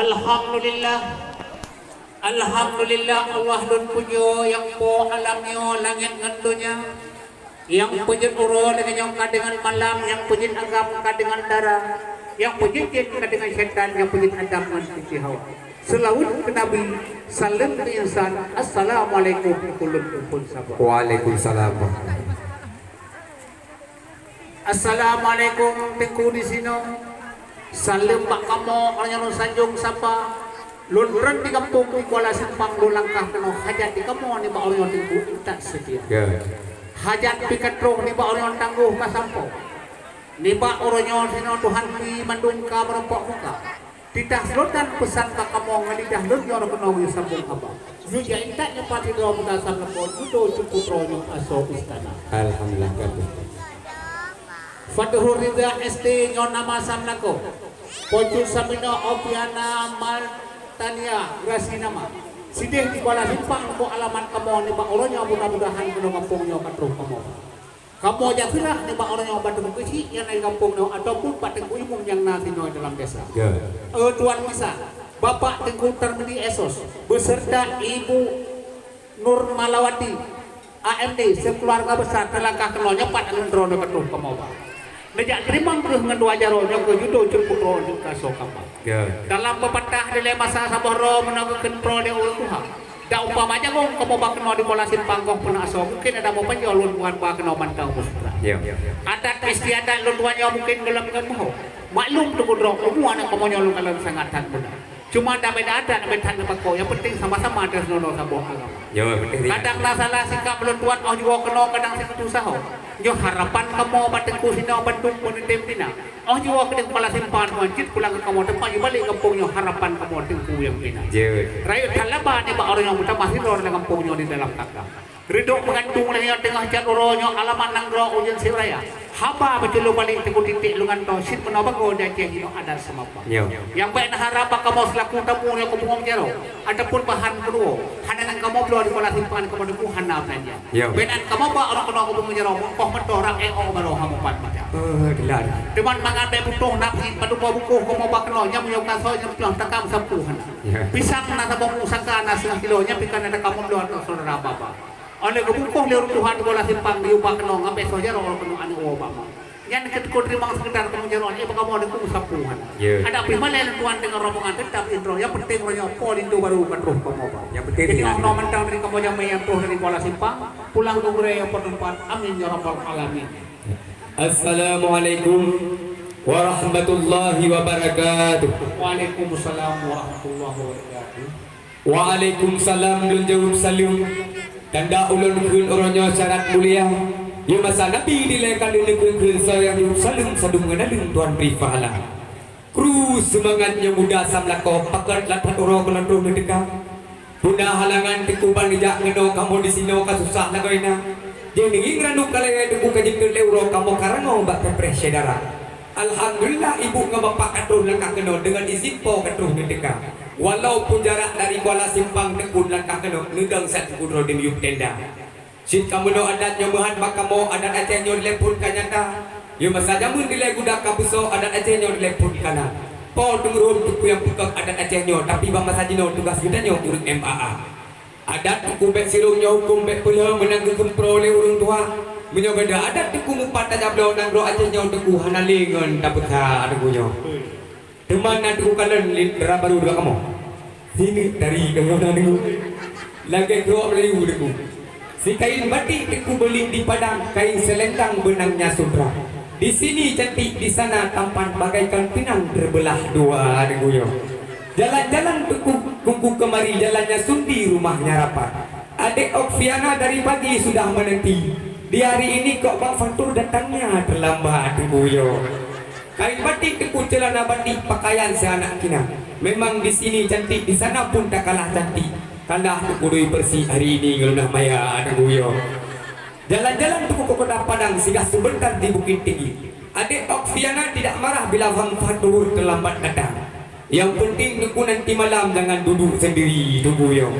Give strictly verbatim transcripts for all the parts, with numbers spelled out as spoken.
Alhamdulillah. Alhamdulillah, Allah lôn pujoe nyang po alam nyoe, langét ngon donya. Nyang peujeuet uroe lagée nyoe ka deungon malam, nyang peujeuet agam ka deungon dara, nyang peujeuet jén ka deungon syaitan, nyang peujeuet Adam ngon Siti Hawa. Seulaweuet keu Nabi, saleuem keu insan. Assalamualaikum, ulôn peuphon saba. Waalaikumsalam. Assalamualaikum, Teungku di sinoe. Saleuem bak kamoe, ureuëng nyang lôn sanjong sapa. Lôn treun di gampông di Kuala Simpang, lôn langkah keunoe hajat di kamoe nibak ureuëng nyoe Teungku intat seutia. Ya. Hajat pih ka troh nibak ureuëng nyoe tanggoh ka sampoe. Nibak ureuëng nyoe sinoe Tuhan bri mandum ka meurumpok muka. Titah seulotan peusan bak kamoe ngon lidah lôn nyoe keunoe geusambong haba. Yue jak intat nyoe pat sidroe muda samlakoe, judo cut putroe nyoe asoe istana. Alhamdulillah, ka tu. Fathur Riza S T nyoe nama samlakoe. Pocut Samino Opiana Maltania Grasi nama. Sideh di Kuala Simpang ko alamat kamoe nibak uroe nyoe, mudah-mudahan keunoe gampông nyoe ka troh kamoe. Kamoe jak seurah nibak ureuëng nyang bak Teungku Keuchik nyang na di gampông nyoe ataupun bak Teungku Imum nyang na sinoe dalam desa. Ya. Eh, Tuan Misa, Bapak Teungku Tarmidi Esos, beserta Ibu Nurmalawati, A M D, sekeluarga besar teulangkah keunoe nyoe pat aneuëk droeneuh ka troh kamoe ba. Neujak teurimong kheueh ngon dua jaroe nyoe keu judo cut putroe nyoe ka soe kaba. Ya. Dalam peupatah dilée masa saboh droe meunoe geukheun proe lé ureuëng tuha. Dak umpama jagong kamoe ba keunoe di Kuala Simpang goh peunak asoe, mungken ada meupanjoe lôn buat ba keunoe mantong musra. Ya. Adat istiadat lôn tuan nyoe mungken gohlom ngon meuho. Maklum teukudroe umu aneuk kamoe nyoe lôn kalon sangat that muda. Cuma dak beda adat, beda that neupakoe, nyang penting sama-sama atra sinoe saboh agama. Ya, penting. Kadang na salah sikap lôn tuan oh jiwoe keunoe, kadang sikap tusaho. Nyoe harapan kamoe bak Teungku sinoe bandum peuneutem pina. Oh jiwoe keudeh Kuala Simpang ngon cit pulang keu kamoe teumpat jibalek gampông nyoe harapan kamoe Teungku nyang pina. Jeuet. Rayeuk that laba nibak ureuëng nyang meutamah sidroe lam gampông nyoe di dalam kaka. Reudok meugantung lagée nyoe teungoh cat uroe nyoe alamat nanggroe ujeuen Siu Raya. Haba beuculuek balek Teungku titek lôn gantoe cit meunoe bagoe di Aceh nyoe adat seumapa. Nyoe. Nyang bék neuharab bak kamoe seulaku tamu nyoe keu bungong jaroe ataupun bahan keuruwoe. Hana nyang kamoe bloe di Kuala Simpang kamoe Teungku hana beulanja. Ya. Beunat kamoe bak ureuëng keunoe keu bungong jaroe meukoh meutoh rab ék oh baroe hana mupat mata. Eh, dilan. Teuma mangat bék putôh nafsi padum boh bungkôh kamoe bak keunoe nyang meunyoe ka soe nyang ploh takam sapu hana. Ya. Pisang na saboh pusaka na setengah kilo nyang pih ka na kamoe bloe ateueh syedara baba. Óh lheueh geubungkôh lé ureuëng tuha di Kuala Simpang di ubah keunoe ngon bék soe jaroe keunoe aneuëk woe bak ma. Nyan keuteukon teurimong seukeutar kamoe jaroe nyoe bak kamoe Teungku sapu hana. Ya. Adak pih malée lôn tuan deungon rombongan teutap introe. Nyang penting uroe nyoe po linto barô ka troh kamoe ba. Nyang penting jadi nyan. Nyoe mantong dari kamoe jamé nyang troh dari Kuala Simpang, pulang keu gurée nyang peuteumpat. Amin ya rabbal alamin. Assalamualaikum warahmatullahi wabarakatuh. Waalaikumsalam warahmatullahi wabarakatuh. Waalaikumsalam lôn jaweueb saleuem. Tanda ulôn kheun uroe nyoe syarat mulia. Yôh masa Nabi dilée ka lheueh neukheun-kheun soe nyang jaweueb saleuem sadum ngon naleueng Tuhan bri pahala. Kru seumangat nyang muda samlakoe pakat lat that uroe keunoe troh neuteuka. Peue na halangan Teungku ban neujak ngon kamoe disinoe ka susah lagoina. Jih ngieng ranub ka lagée Teungku ka jeuet lé uroe kamoe ka rangoe bak peupreh syedara. Alhamdulillah ibu ngon bapak ka troh langkah keunoe deungon izin po ka troh neuteuka. Walaupun jarak dari Kuala Simpang Teungku langkah keunoe neudong sat Teungku droe di miyueb tenda. Cit ka meunoe adat nyoe meuhat bak kamoe, adat Aceh nyoe dilée phon ka nyata. Yôh masa jameun dilée guda ka beusoe, adat Aceh nyoe dilée phon ka na. Po teungeurhom Teungku nyang peukong adat Aceh nyoe, tapi bak masa jinoe tugaih geutanyoe ureuëng M A A. Adat Teungku bék sirông nyoe hukôm bék peulheueh meunan geukheun proe lé ureuëng tuha. Meunyoe geuda adat Teungku mupat tajak bloe nanggroe Aceh nyoe Teungku hana lé ngon tapeusa Teungku nyoe. Teuma na Teungku kalon li-, dara barô dua kamoe. Sineuk tari deungon na Teungku. Lagée keurok Melayu Teungku. Sikain batik Teungku beli di Padang, kain selendang benangnya sutra. Di sini cantik, di sana tampan, bagaikan pinang terbelah dua Teungku nyoe. Jalan-jalan Teungku, Teungku kemari, jalannya sundi, rumahnya rapat. Adek Okfiana dari pagi sudah menanti. Di hari ini kok Bang Fatur datangnya terlambat Teungku nyoe. Kain batik Teungku, celana batik, pakaian seuanak Cina. Memang di sini cantik, di sana pun tak kalah cantik. Kalah Teungku dui bersih hari ini ngon ludah maya Teungku nyoe. Jalan-jalan Teungku ke Kota Padang singgah sebentar di Bukit Tinggi. Adek Okfiana tidak marah bila Bang Fatur terlambat datang. Yang penting Teungku nanti malam jangan duduk sendiri Teungku nyoe.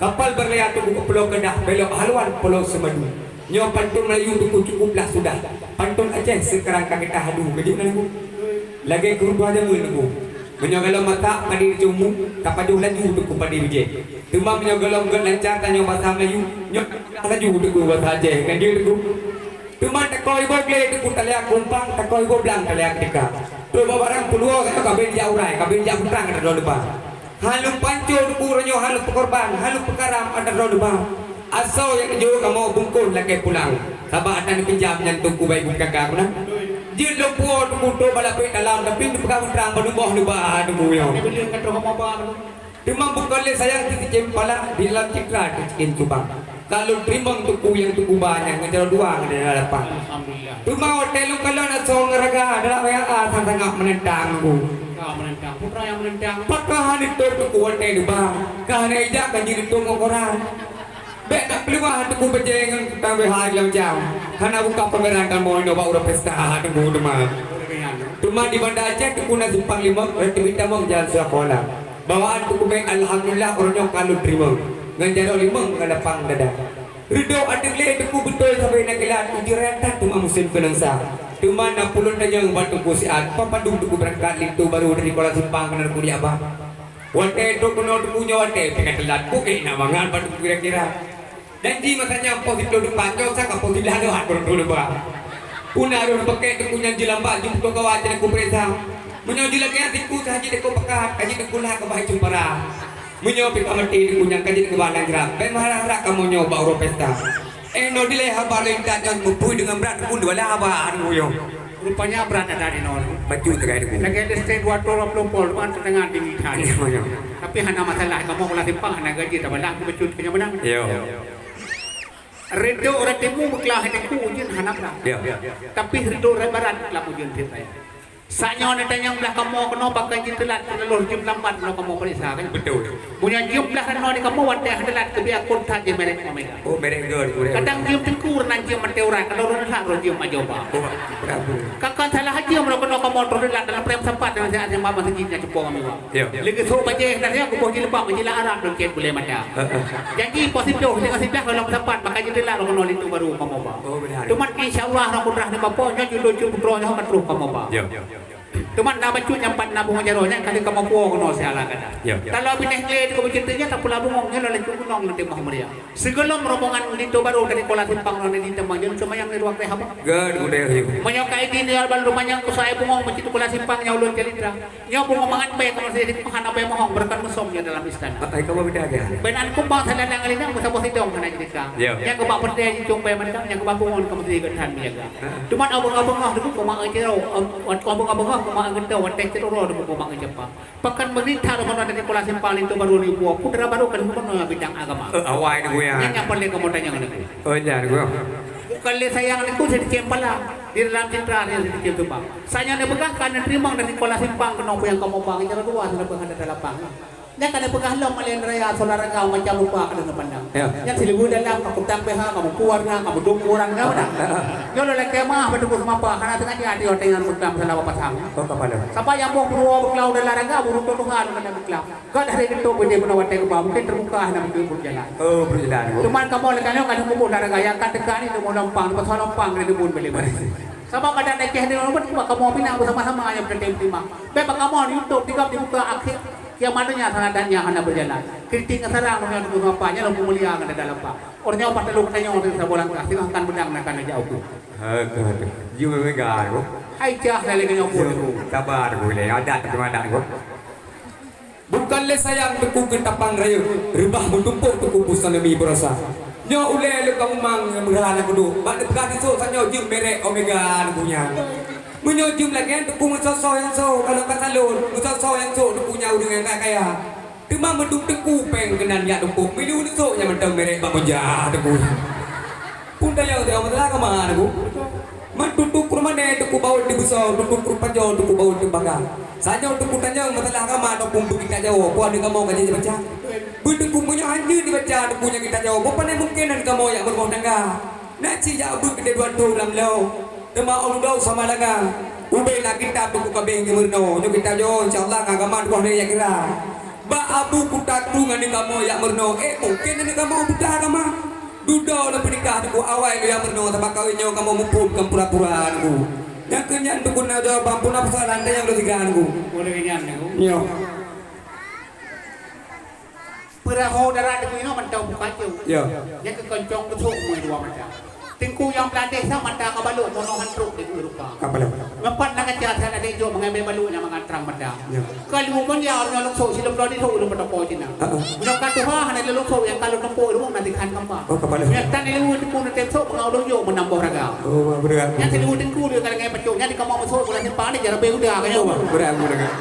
Kapal berlayar Teungku ke Pulau Kedah, belok haluan Pulau Semadu. Nyoe pantun Melayu Teungku cukuplah sudah. Pantun Aceh sekarang ka kita hadu, keujeut na Teungku. Lagée keureubeuen jameun Teungku. Meunyoe gohlom masak padi cumu, tapajoh laju teungku padi bijéh. Teuma meunyoe gohlom gét lancar tanyoe basa Melayu, nyoe laju teungku basa Aceh. Kan jeuet teungku? Teuma takoh iboh glé teungku taliak kumpang, takoh iboh blang taliak keudika. Trok bak barang peuluwoe ka kabén jak urai, kabén jak putrang ata droe leubah. Hana lôn pancô teungku uroe nyoe, hana lôn peukorban, hana lôn peukaram ata droe leubah. Asoe nyang jeuet kamoe bungkôh lakée pulang, sabab ata neupinjam nyan teungku bak ibu P K K meunan. Jeuet lôn puwoe teungku trok bak lapék dalam, tapi neupeugah putrang ban leumoh leubah teungku nyoe. Teuma bukon lé sayang teucicém pala, di dalam citra teucicém cubang. Ka lôn teurimong teungku nyang teungku ba nyan ngon jaroe dua ngon dada lapang. Alhamdulillah. Teuma watée lôn kalon asoe ngon raga dalam W A A sang-sangat meunentang teungku. Ka meunentang. Putra nyang meunentang. Pakon hana neutôp teungku watée neuba. Ka hana ijak ka jeuet neutôp ngon koran. Bék na peuluwah teungku bajée ngon kutang W H A lam jam. Hana buka pameran kamoe inoe bak uroe pesta teungku teuma. Teuma di Banda Aceh teungku na simpang limong, rot teubiet tamong jalan sekolah. Bawaan teungku bék alhamdulillah uroe nyoe ka lôn teurimong. Ngon jaroe limong ngon lapang dada. Reudôk ateueh glé teungku beutôi sabe na geulat, ujeuen raya that teuma musém keunong sa. Teuma na pulon tanyong bak teungku siat, padum teungku beurangkat linto barô dari Kuala Simpang keunan kuliah bah. Watée trok keunoe teungku nyoe watée pih ka teulat, bukét na mangat bak teungku kira-kira. Janji masa nyan poh siplôh depan nyoe sa ka poh siblaih lewat baru teungku neuba. Puna rôh pakèk teungku nyan jeulambat jeuet peutoe kawa cit teungku peuriksa. Meunyoe jeuet lagèe nyan teungku sa jeuet teungku pakat, ka jeuet teungku lhah keubah ceumpara. Meunyoe pih ka maté teungku nyan ka jeuet keubah lam jrat, bèk meuharap-harap kamoe nyoe bak uroe pesta. Eh, nyoe dilèe haba lôn intat nyan meupui deungon brat teungku dua lah haba teungku nyoe. Rupanya brat adat inoe. Bacut teukai teungku. Lagèe listrik dua ratus dua puluh volt, kan, teudeungan tinggi that. Iya, iya. Tapi hana masalah, kamoe Kuala Simpang hana gaji tabalah bacut keu nyoe meunan. Iya. Reudôk ureueng timu beuklah hai teungku ujeuen hana brat. Iya. Tapi reudôk ureueng barat beuklah ujeuen tiep raya. Saat nyoe neutanyong blah kamoe keunoe pakon jeuet teulat, keuneulheueh jeuem lambat nyoe kamoe peuriksa, kan? Betul. Meunyoe jeuem blah ranoe di kamoe watèe hana teulat, keubiet akun that jeuet merek Omega. Oh, merek gold, merek gold. Kadang jeuem teungku, reunang jeuem maté urat, kalau reunang that roh jeuem ajoe ba. Oh, berapa? Kakon salah jeuem roh keunoe kamoe troh teulat dalam prem sapat dan siat nyang ba masjid nyang cupo kami ba. Ya. Lagi sok bajèe dan ya kuboh jilbab menjilat Arab dan cit bulèe mata. Heeh. Janji poh siplôh dengan siblah kalau sapat maka jeuet teulat roh keunoe linto barô kamoe ba. Oh, benar. Teuma insya Allah roh kudrah ni bapo nyoe judul cut putroe nyoe ka troh kamoe ba. Ya. Teuma na bacut nyang pat na bungoh jaroe nyan ka lheueh kamoe puwoe keunoe siala gata. Ya. Talo binéh glé di keubeujeuet nyan tapula bungong nyan laju gunong nanti mah meuria. Sigohlom rombongan linto barô dari Kuala Simpang nyoe di teuma jeuet seumayang di ruang rehab. Good, good, good. Meunyoe ka idin ya ban rumah nyang kusai bungong masjid Kuala Simpang nyoe ulôn calitra. Nyoe bungong mangat bèe kamoe sendiri hana bèe mohong beureukat musom nyoe dalam istana. Ah, ai kamoe beda aja. Bèn an kumbang saladang linang beusabôh sidong hana jidika. Ya. Nyang keubah peureudèe jicong bèe mantong, nyang keubah bungong kamoe sendiri geutan menjaga. Teuma abang-abang ah dulu koma ngeuciro, abang-abang ah koma ngeuto watèe ciro dulu koma ngeucapa. Pakon meurintah rombongan dari Kuala Simpang linto barô ni buah putra barô kan gubernur bidang agama. Eh, awai ni guyang. Nyang nyang paling kamoe tanyong ni. Oh, iya, ni guyang. Bukon lé sayang ni ku sedikit pala di dalam citra dia sedikit tu bang. Sanya ni peugah kan teurimong dari Kuala Simpang keunoe puyang kamoe bang jalan dua sudah peugah ada lapang. Nyan ka neupeugah lom malèe raya soe olahraga macam rupa ka lheueh pandang. Ya. Nyan sileubeu dalam ka kutang P H, ka meukeuluwarga, ka meudong urang ka meunan. Nyoe lôn lakèe meu'ah bak teungku seumapa, hana sengaja di watèe nyan beuklam salah bak pasang. Oh, ka paleng. Saba nyang boh peuruwa beuklam dalam olahraga, buru tuha lôn keuneuk beuklam. Ka dari geutôp beudé meunan watèe geuba, mungkin teubuka hana beutôi buet jalan. Oh, buet jalan. Teuma kamoe lagèe nyoe ka lheueh muboh olahraga, nyang ka teuka ni lôn lompang, leupah lompang lé deubun balé-balé. Saba badan Aceh ni lôn buet kamoe pinang beusama-sama nyang peureulèe teurimong. Bèk bak kamoe YouTube tinggai dibuka akhé. Kiamat donya salah dan nyang hana beujalan. Kritik ngon sarang meunyoe teungku seumapa nyan lôn peumulia ngon dada lapang. Ureueng nyoe pat teulo geutanyoe saboh langkah, singoh kan beudang na ka neujak ukeue. Heuh, heuh, heuh. Jeuet meuga, Teungku. Hai cah lagèe nyoe pun, Teungku. Sabar, Teungku, ilèe adat, Teungku, adat, Teungku. Bukon lé sayang Teungku geutapang rayeuk, reubah meutumpôk Teungku peue saleuem beurasa. Nyoe ulèe lôn ka mumang meurhala kudu, bak neupeugah disôk sanyoe jeuet merek Omega Teungku nyan. Meunyoe jeuem lagèe nyan Teungku meusoe-soe nyang soe, ka lôn ka salon, meusoe-soe nyang soe Teungku nyan ureueng nyang kaya-kaya. Teuma meudum Teungku péng keunan jak dumpok, milu neusok nyang mantong merek bak meujah Teungku. Pun tanyong teuh masalah kama Teungku. Man tutup rumanè Teungku baut di beusoe, tutup rupajoe Teungku baut di baka. Sanyoe Teungku tanyong masalah kama ataupun beukitab jawoe, peue aneuk kamoe ka jeuet jibaca? Beuteungku meunyoe hana jeuet jibaca Teungku nyang kitab jawoe, beu pane mungken aneuk kamoe jak meurumoh tangga. Na cit jak beuet keudeh dua thôn lam lôn. Teuma ôk dong sama langa. Ubé na kitab Teungku ka abéh ngon meurunoe. Nyoe kitab jawoe, insya Allah, ngon agama tuboh lé jak kira. Bak abu kuta tu ngon aneuk kamoe jak meurunoe. Eh, mungken aneuk kamoe buta agama. Dudoe lôn peunikah Teungku awai lôn jak meurunoe, sabab kawén nyoe kamoe muphom kon pura-pura Teungku. Nyang keu nyan Teungku na jawaban, peue na peusoalan tanyong lôn sigra Teungku. Boleh nyan Teungku. Nyoe. Peurahô darat Teungku inoe mantong buka jeuet. Ya. Nyang keu koncong beusôk umui dua mata. Teungku nyang blah deh sa mata ka balok monohan trok di Eropa. Ka balok. Nyoe pat na kaca sa adek jok meungamai balok nyang mangat trang mata. Ya. Kalu mon ya ureueng lôn sôk silom droe di sôk ureueng patoko Cina. Ha, ha. Meunyoe ka tuha hana lôn sôk nyang ka lôn tumpôk ureueng na dikhan kamba. Oh, ka balok. Nyang tan ilmu Teungku na tem sôk peungawa lôn jok meunambah raga. Oh, beureukat. Nyang siluweue Teungku lé ka lagèe pacok nyan di kamoe meusuet gula simpang ni jarabé uda ka nyoe. Oh, beureukat, beureukat.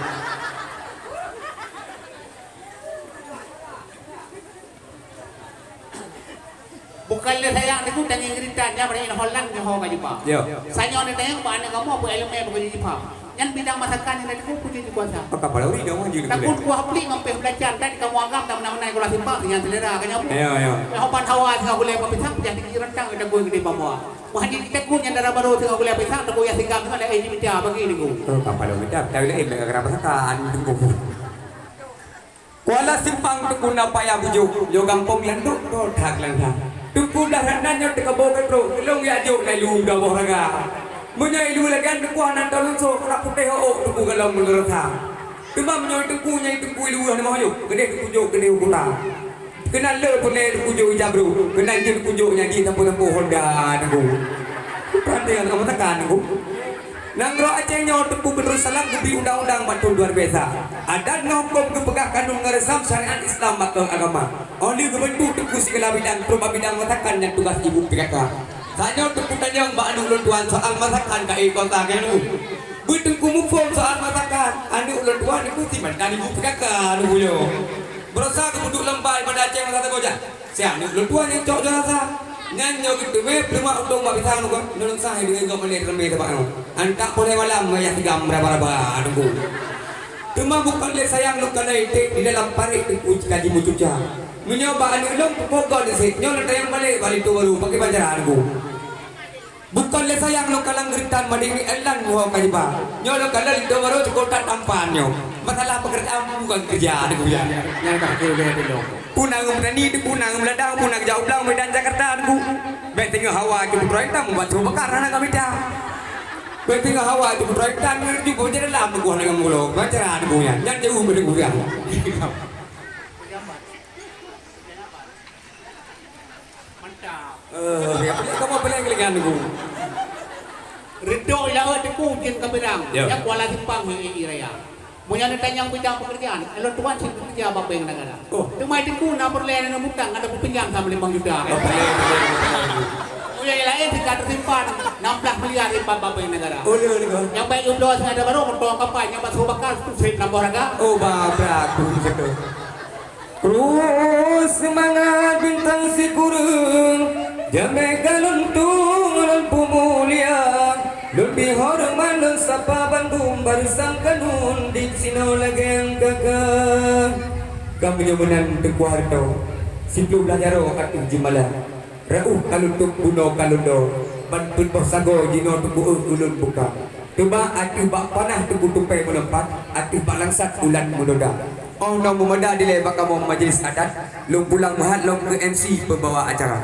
Bukan lé sayang Teungku tangieng geuritan nyan bak Holland nyoe ho ka jipa. Ya. Sanyoe ni tanyong bak aneuk kamoe bak ileumèe bak jipa. Nyan bidang masakan nyang Teungku peue jeuet jikuasa. Maka pada uri dong jeuet. Takut kuah plik ngon pèh beulacan dan kamoe agam dan meunan-meunan gula simpang nyan selera ka nyoe. Ya, ya. Nyoe ban hawa singoh gulèe bak pisang payah tinggi rantang Teungku geude bamoe. Wah, di Teungku nyan dara barô singoh gulèe pisang, Teungku ya singgam singoh ada eh, di mita bagi Teungku. Oh, kapal mita, tapi lain dah kena masakan Teungku. Kuala Simpang Teungku na payah bujuk, nyoe gampông landok, kota Keulangsa. Teungku dah rot nan nyoe teuka boh ka trok, geulong ya jok na ilu dua boh raga. Meunyoe ilu lagèe Teungku hana tau lôn sôk, rab putéh ôk Teungku golom meunurot sa. Teuma meunyoe Teungku nyang Teungku ilu hana meuhôi, keudeh Teungku jok keudeh u kuta. Keunan le peureulèe Teungku jok ija brôk, keunan jeuet Teungku jok nyang jih sampôh-sampôh Honda Teungku. Peuhatikan kamoe tekan Teungku. Nanggroe Aceh nyoe Teungku Badrussalam geubri undang-undang bak thôn dua ribèe sa. Adat ngon hukôm geupeugah kanun ngon reusam syariat Islam bak keu agama. Óh lheueh geubeuntuk Teungku sigala bidang, trok bak bidang masakan nyang tugaih ibu P K K. Saat nyoe Teungku tanyong bak aneuk ulôn tuan soal masakan ka ék kontak nyan Teungku. Beuteungku muphom soal masakan, aneuk ulôn tuan Teungku si mantan ibu P K K Teungku nyoe. Baroesa geupeuduek lam bai Banda Aceh masa sagoe jak. Si aneuk ulôn tuan nyang cok juara sa. Nyan nyoe geuteumé peuleumah udông bak pisang nyoe, nyoe sa hai deungon gob malèe teureumbé sabak nyoe. Antak poh lhèe malam ngon yah sigam raba-raba Teungku. Teuma bukon lé sayang lôn kalon iték di dalam parit Teungku ka jimeucuca. Meunyoe bak aneuk lôn peupoh gob disét, nyoe lôn tanyong balek bak linto barô, pakriban cara Teungku. Bukon lé sayang lôn kalon geuritan madé ni elan nyoe ka jiba. Nyoe lôn kalon linto barô cukôp that tampan nyoe. Masalah pekerjaan bukan kerja Teungku ya. Nyan ka keu lé Teungku. Peue na ureueng meutani Teungku, peue na ureueng meuladang, peue na geujak u blang Medan Jakarta Teungku. Bèk teungoh hawa Teungku Putroe Intan mubat troh beukar hana ka mita. Bèk teungoh hawa Teungku Putroe Intan ngon ju beujalan lam Teungku hana ngon mulo. Baca Teungku nyan. Nyan jeuh beudeungoe. Mantap. Eh, ya, kamoe paléng keulingan Teungku. Reudok laôt Teungku ujeuen ka beurang. Ya. Nyan Kuala Simpang ngon I Raya. Meunyoe neutanyong bidang peukeurjaan, ulôn tuan cit keureuja bak bank negara. Oh. Teuma Teungku na peureulèe aneuk butang, aneuk peupinjam sama limong juta. Oh, boleh, boleh, boleh. Meunyoe nyang laén sika teusimpan enam belas miliar iban bak bank negara. Oh, lé, lé, lé. Nyang baik jubloe singoh dara barô, moto kapai, nyang bak Abu Bakar, sép lam boh raga. Oh, ba, brat, betul. Kru seumangat bintang sikureueng, jamé galuntung lôn peumulia, lôn bri horeumat lôn sapa bandum barisan kanun di sinoe lagèe gagah. Ka meunyoe meunan Teungku Harto, siploh blah jaroe ateueh jeumala. Reuôh ka lôn tôb bunoe ka lôn do, ban peuet boh sagoe jinoe Teungku ulôn buka. Teuma ateueh bak panah Teungku tupèe meulompat, ateueh bak langsat ulat meudoda. Óh noe meumada dilèe bak kamoe majelis adat, lôn pulang meuhat lom keu M C peumbawa acara.